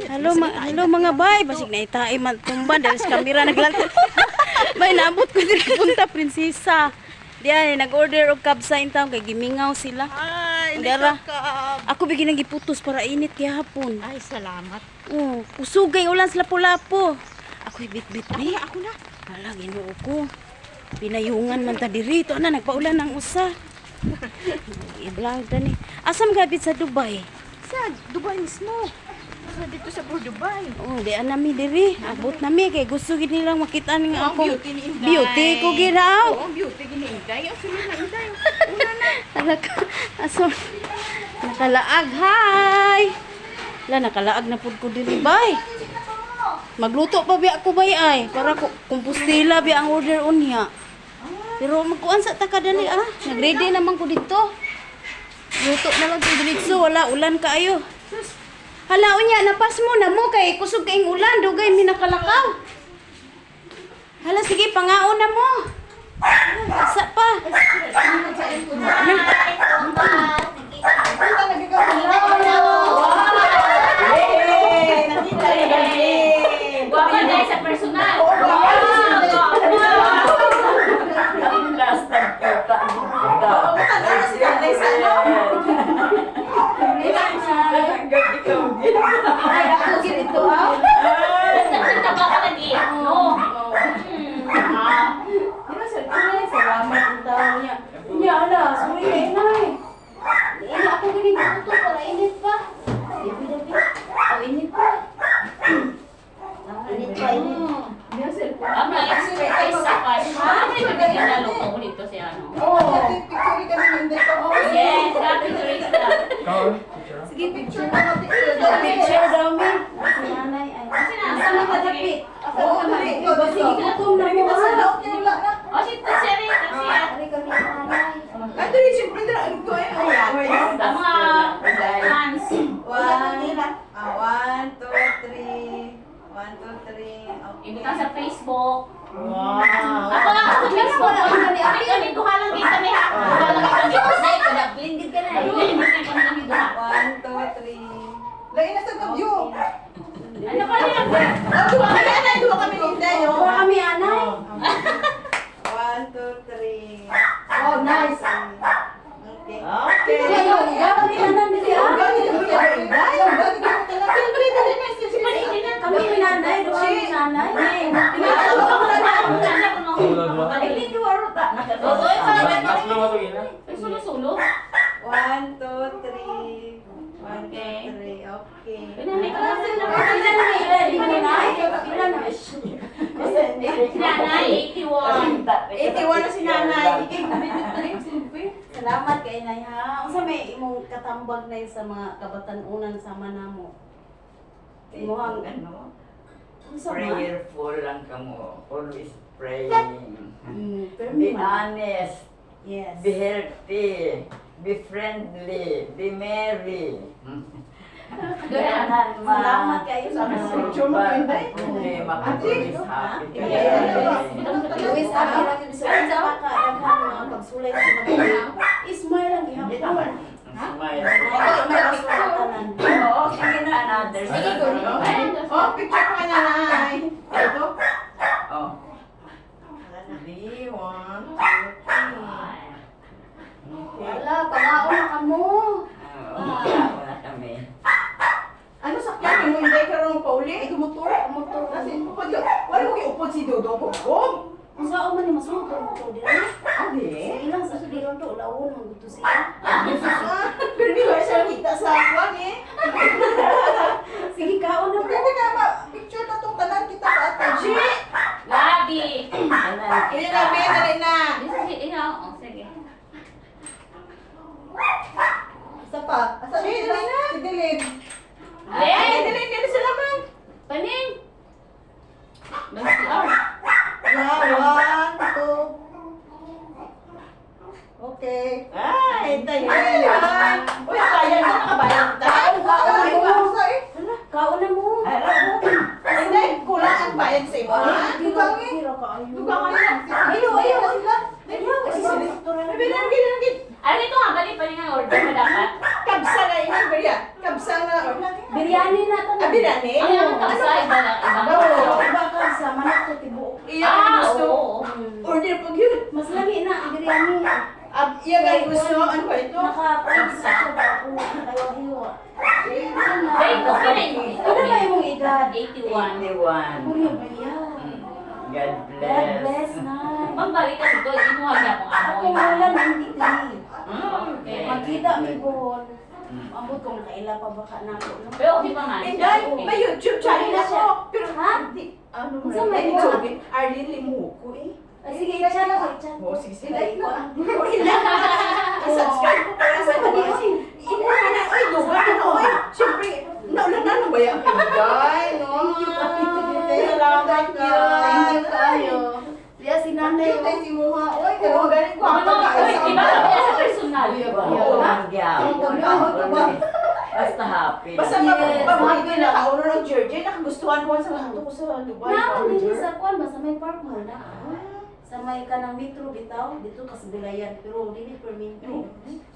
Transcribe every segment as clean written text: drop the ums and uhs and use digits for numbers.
Hello, hello mga bay, basig na itae man tumba dahil sa kamera naglanto. Bay, naabot ko diri punta prinsesa. Di ay nag-order og kabsa in town kay gimingaw sila. Ay, Dara. nagkakab. Ako bigyan ng giputos para init gihapon. Ay, salamat. Oh, usugay ulan sa lapu-lapo. Ako'y bitbit ni. Ako na. Hala, Ginoo ko. Pinayungan man ta diri. Ito na nagpaulan ang usa. I-vlog tani. Asa man gabit sa Dubai? Sa Dubai mismo. Sa dito sa Port Dubai. Oh, di nami diri. Abot nami kay gusto gid nilang makita nga Ang akong beauty ni Inday. Beauty ko giraw. Oo, ang beauty ni Inday. Ang sunod na Inday. Una na. Alaka. Aso. Nakalaag. Hi. La nakalaag na pud ko diri bay. Magluto pa biya ko bay ay para ko kumpostila biya ang order unya. Pero magkuan sa ta kadali ah. Nagready naman ko dito. Luto na lang to diretso, wala ulan kaayo. Hala unya napas mo na mo kay kusog kaing ulan dugay mi nakalakaw. Hala sige, pangaon na mo. Asa pa? Guwapa dahil sa personal. Last nagkita dito. Ay, ako ginito ah. Nagtaba ka lagi. No. Salamat ang tao niya. Niya, ala, sorry kay inay. Ina ako galing luto para init pa. Dabi, dabi. Oh, init pa. Init pa, init. Ang mga sa pa. Ano yung ginalo ko dito si ano? Picture kami ni Inday pa. Yes, happy turista. Sige, picture na natin. Picture daw mi. Si nanay ay. Asa mo kadapit? Oo, dali. Sige, gutom na mo. Sa laot niya wala na. O, si Sherry, kasi Ari kami nanay. Ay, dali, siyempre, dali. Ano ko eh? ang mga fans. One, ah, one, two, three. One, two, three. Okay. Ibutang sa Facebook. Wow. Ako lang ako sa Facebook. Ay, kami duha lang kita ni ha. Duha lang kita. Blended ka na eh. Kami duha. One, two, three. Lagi na sa view. Ano pa rin? Duha kami, anay. Duha kami ni Inday. oh. Kuha kami anay. One, two, three. Oh, nice. Okay. Okay. Kami nanay dili ah. Kami ni nanay, duha ni nanay. Sulo-sulo. One, two, three. One, two, three. Okay. Ilan na ilan na ilan na? Nanay, 81. 81 na si nanay. Salamat kay Nay ha. Unsa may imong katambag na sa mga kabatan-unan sama namo? Imuhang Ano? Unsa man? Prayerful lang kamo. Always praying. Pero Be man. honest. Yes. Be healthy. Be friendly. Be merry. Ganan ma. Salamat kayo sa Picture mo, Inday. Problema ko always happy kayo. Luis, abi lang yun sa unsa pa ka daghan mga pagsulay sa mga Ismail lang gihapon. Smile. May kasulatan. Oo, sige na another. Sige, go. Oh, picture ko kay nanay. Ito. Oh. Three, one, two, three. Wala, pangaon na kamo. Oo, wala kami. Ano sakyan mo Inday karon pa uli? Ay, motor. Motor. Kasi upod wala ko upod si Dodong Bugong. Unsa man ni masulod ang motor diri? Ade. Sige lang sa suliron to ulawon man gud to siya. Ah, pero di ba siya nakita sa kwan eh? Sige kaon na po. Pwede ka ma picture na tong tanan kita sa ate. G. Labi. Anan Kaya na, be, dali na. This is ikaw. Oh, sige. Isa pa. Asa si dali na. Si Dilin. Len! Ay, Dilin, dili sila man. Paning! Mag-CR. Yeah, one, two. Okay. Ay, tayo. Ay, ay. Uy, bayad na, nakabayad ta. Ay, kaon eh. Kaon na mo. Hindi, kulang ang bayad sa imo. Ha? Dugang eh. Kira kaayo. Dugang kayo. Ayaw, ayaw sila. Ayaw, sila. Bilang, bilang, bilang. Ano ito nga, bali pa rin ang order mo dapat. Kabsa na yun, Beria. Biryani na to. Ah, biryani? Ang yung kabsa, iba na, iba. Oo, iba ka sa manok to tibuok. Iya ang Ah, gusto. oo. Order pag yun. Mas lami na ang biryani. Ah, iya gani gusto. Ano ba ito? Naka-kuan sa siya ba? Oo, nakahiwa-hiwa. Wait, okay na yun. Ano ba imong edad? 81. 81. Kuya ba yan? God God bless. bless na. Magbalik ka dito, imuha niya akong Ako amoy. wala 93. Okay. Magkita mi buhol. Ambot kung nakaila pa baka nako no. Pero okay pa man. Inday, may YouTube channel ako. Pero Ha? hindi. Ano Unsa man? may Ay, imo? sorry. Arlene Limuko eh. Ah, sige, i-chat ako, i-chat. Oh, sige, sige. Like ko. I-subscribe ko para sa Ano ba yun? Imo ka na. Oy, duga na. Oy, siyempre, naula na na ba yan? Inday, no? Thank you, kaayo. Salamat, Thank you kaayo. Diya si nanay. Thank you, si Muha. Oy, pero galing ko. Ano, iba kami sa personal. Oo, magyapon. Basta happy. Basta Yes. pag ko nakauno ng Georgia, nakagustuhan ko sa ato ko sa Dubai. Naman din sa kuan ba sa may park mo na. Sa may kanang metro bitaw dito ka sa Bilayan pero dili permanente.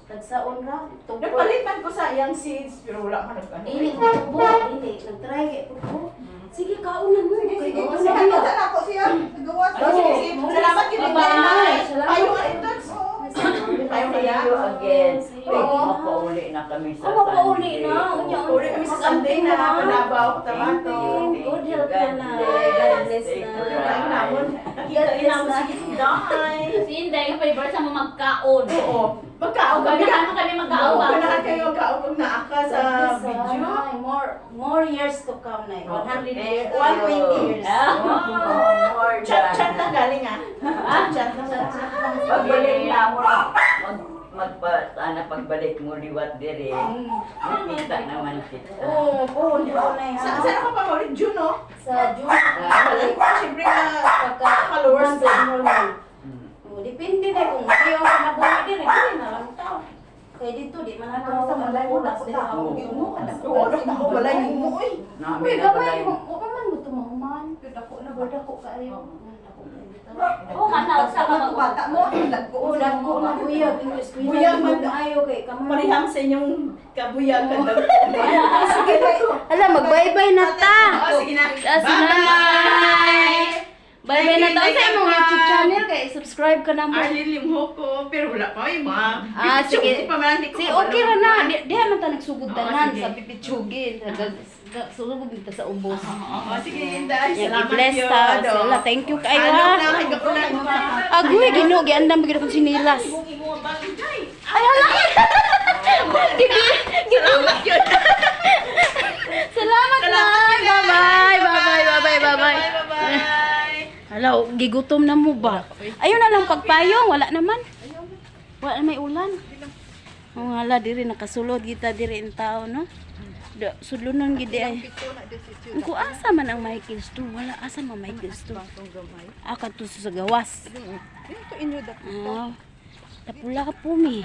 Tagsaon ra tungkol. Nagpalit man ko sa iyang seeds, pero wala man nag-ano. Ini tubo, ini nagtry kay po. Sige kaunan mo. Sige, sige. Kay- Kasi Ano ano ba? siya? Gawa sige, sige. Salamat yun, Bye-bye. Inday. Payo ka ito. Payo See ka you again. See you. Wait, mapauli na kami sa Oh, mapauli Sunday. na. Unya, Uli kami sa Sunday na. Panabaw, Thank Cotabato. you. Thank Good you. health God na. bless. God bless Take na. care. Namon. Nakita rin namin si Inday. Si Inday, yung favorite sa mo magkaon. Oo. Magkaon kami. Ganahan mo kami magkaon ba? Ganahan kayo magkaon pag naa ka sa God bless, ah. video. Ay, more years to come na. 100 years, Thank you. 120 years. Ah. More Chat chat than- lang galing ah. Chat chat lang. Pagbalik na mo, sana pagbalik mo liwat dire. Makita naman kita. Oo, oh, di ko na Sa saan ka pa ulit? June, no? Sa June. Wala ko, siyempre na Pagka followers sa enrollment. Mm. Oh, depende na kung ayaw ka na buhay din, dili na lang tao. Kaya dito, di man na Sa malay mo, dako na ako. Oo, dako balay mo, oy. Namin Uy, na gamay balay. mo. Wa man mo tumahuman. Dako na ba dako kaayo. Oo, man, nausa ka mag- Bata mo, dako. Oo, dako na buyag. Yung eskwela Buyag man. maayo kay kamay. Parehang sa inyong kabuyag ka daw. Sige na. Hala, mag-bye-bye na ta. Oo, sige na. Ah, Bye-bye! Bye-bye na ta. Thank you, Sa imong Inday. YouTube channel kay subscribe ka na mo. Arlene Limhoko, pero wala pa yung mga Ah, sige. Di pa man, di ko Si kabalo. okay ra na. Di man ta nagsugod Oo, tanan sige. sa pipitsugin. Sugod ta sa ubos. Oo, sige, Inday. Yan, Salamat i-bless yun. ta. Sila, thank you kaayo Ano ha. na, kay kapulan. Agoy, Ginoo, giandam gyud akong sinilas. Ay, hala. Salamat yun. Salamat na. Bye-bye. Bye-bye. Bye-bye. Bye-bye. Bye-bye. Hala, gigutom na mo ba? Ayun na lang pagpayong, wala naman. Wala na may ulan. Oh, hala diri nakasulod kita diri in tao no. Da, sudlonon gid ay. Kung asa man ang Michael Store, wala asa man Michael Store. Ah, kadto sa gawas. Ah, tapula ka po mi.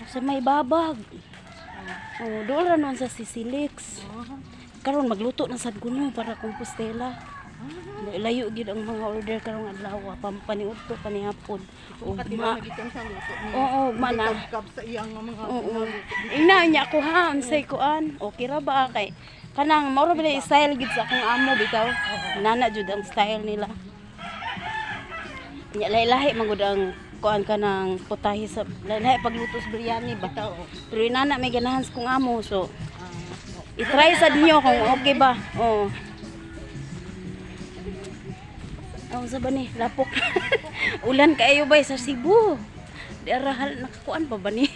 Sa may babag. Oh, doon ra noon sa Sisilix. Karon magluto na sad kuno para Compostela. Layo gid ang mga order karong adlaw, pampaniudto panihapon. Ugma. Oo, ugma na. Kab sa iyang mga Oo. Ina niya ako ha, unsay kuan. Okay ra ba kay kanang mao ra ba na style gid sa akong amo bitaw. Nana jud ang style nila. Nya lahi-lahi man gud ang kuan ka ng putahe sa lahi pagluto sa biryani ba. Pero inana may ganahan sa kong amo so i-try sad niyo kung okay ba. Oo. Ang sa ba ni lapok. Ulan kaayo bay sa Cebu. Di arahal nakakuan pa ba ni?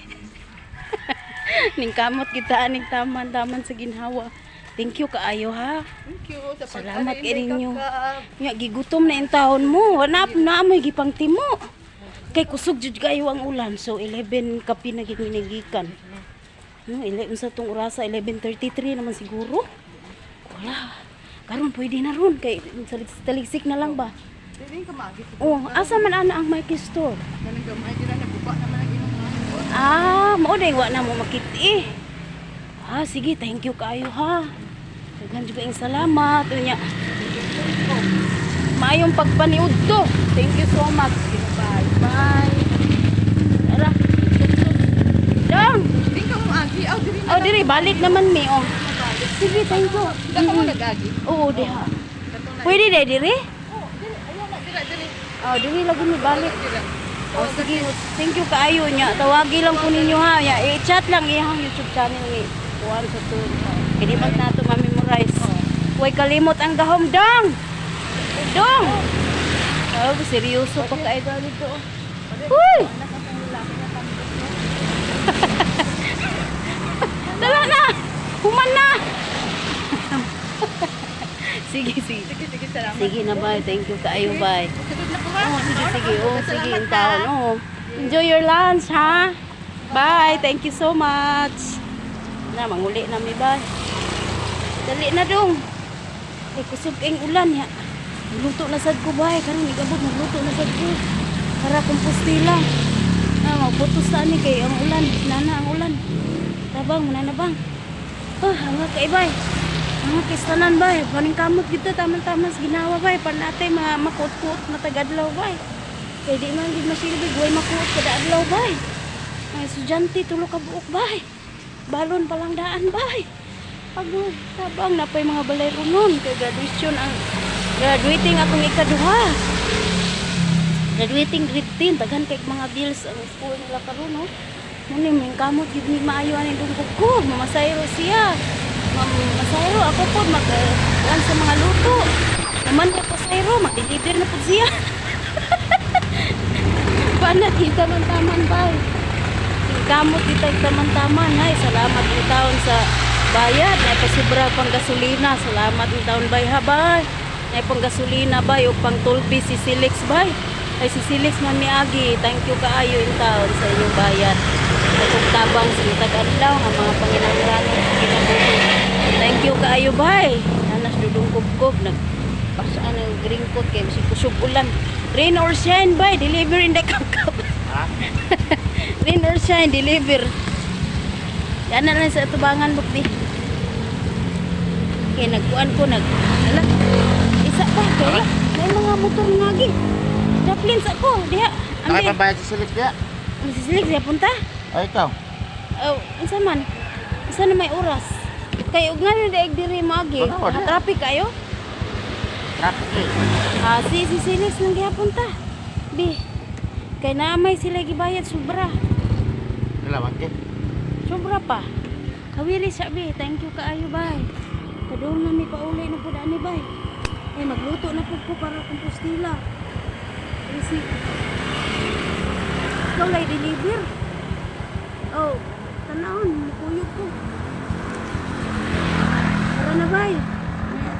Ning kamot kita aning taman-taman sa ginhawa. Thank you kaayo ha. Thank you sa Salamat pagkain, kay ninyo. Kab. Nga gigutom na intahon mo. Wala na amoy gipangtimo. Kay kusog jud kayo ang ulan. So 11 kapi na gid minagikan. No, 11 sa tong orasa 11:33 naman siguro. Wala. Karon pwede na ron kay taligsik na lang ba. Dili ka maagi sa Oh, asa man ana ang Mikey store? kanang gamay dira naguba naman ang imong mga. Ah, mao day wa na mo makit-i. Ah, sige, thank you kaayo ha. Daghan jud kaayong salamat. Unya. Maayong pagpaniud to. Thank you so much. Bye. Bye. Tara. Dong. Dili ka mo agi aw diri na Oh, diri balik naman mi oh. mabalik. Sige, thank you. Da ka mo nag-agi. Oo, diha. Pwede dai dire? Oh, diri ayaw na dira diri. Oh, diri lagi mi balik. Dira. Oh, sige. Thank you kaayo nya. Tawagi lang po ninyo ha. Nya, i-chat lang iyang YouTube channel ni kuan sa to. Kini man nato ma-memorize. Huwag kalimot ang gahom dong. Dong. Oh, seryoso pa kaayo dito. Uy! Dala na! Human na! Sige, sige. Sige, sige, salamat. Sige na, bye. Thank you kaayo, bye. Sunod na po ha. Oh, sige, sige. Oh, sige, Salamat, in town. ha. Oh. Enjoy your lunch, ha? Bye. Thank you so much. Na, manguli na mi, bye. Dali na dong. Ay, kusog kayong ulan, ya. Nagluto na sad ko, bye. Karon igabot, nagluto na sad ko. Para kumpostila. Ah, magputos na ni kay ang ulan. Nana ang ulan. Tabang, muna na bang. Ah, ang kay bay. Ang kistanan bay. Paning kamot kita taman-taman sa ginawa bay. Panatay mga makuot-kuot na tagadlaw bay. Kay di man gid masilbi way makuot kada adlaw bay. Ay estudyante tulo ka buok bay. Balon pa lang daan bay. Agoy, tabang na pa'y mga balay runon kay graduation ang graduating akong ikaduha. Graduating grade 10, daghan kay mga bills ang school nila karon no. Muna may kamot gid ni maayo ani dungkog ko, mamasayro siya. Ma'am Masayro ako pod mag kuan sa mga luto. Naman ko pasayro, mag-deliver na pod siya. Paano kita man taman bay. Kamot kita taman-taman hay salamat ng taon sa bayad na pasubra pang gasolina. Salamat ng taon bay ha bay. Na pang gasolina bay o pang tulpi si Silix bay. Ay si Silix man miagi. Thank you kaayo in taon sa inyong bayad. Sa tabang sa matag adlaw nga mga panginahanglan sa kinabuhi. Thank you kaayo bay. Nanas dudong kubkob nag pasaan ang green coat kay bisag kusog ulan. Rain or shine bay, deliver in the cup. Rain or shine, deliver. Yan na lang sa tubangan bukdi. Kaya nagkuan ko, nag... Ala, isa pa, kaya may mga motor nga gi. Chaplin sa ko, diha. Ay, Ambi, pambayad sa silik diya. masisilig siya punta. Ay, ikaw. Oh, unsa man? Unsa na may oras? Kay ug nga daig diri maagi. Wala, wala. Traffic kayo? Traffic eh. Ah, si Silis nang gihapon ta. Bi. Kay naamay sila gibayad sobra. Kailangan ke. Sobra pa. Kawili siya, bi. Thank you kaayo, bay. Kadung na mi pauli na pud ani, bay. Eh, magluto na pud ko para kumpostila. Eh, si... Ikaw lay deliver. Oh, tanahon, mukuyog ko. Tara na, bay.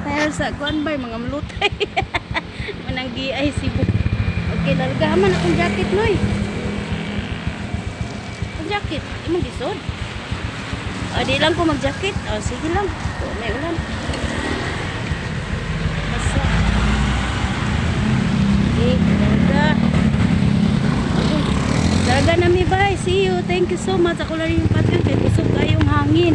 Tayo sa kuan, bay, mga malutay. Manang giay Cebu. Okay, larga man akong jacket, noy. Ang jacket, imong gisod. O, di lang ko mag-jacket. O, sige lang. O, may ulan. Basa. Okay, talaga. Talaga na mi, bye. See you. Thank you so much. Ako lang yung patyon. Kay busog kayong hangin.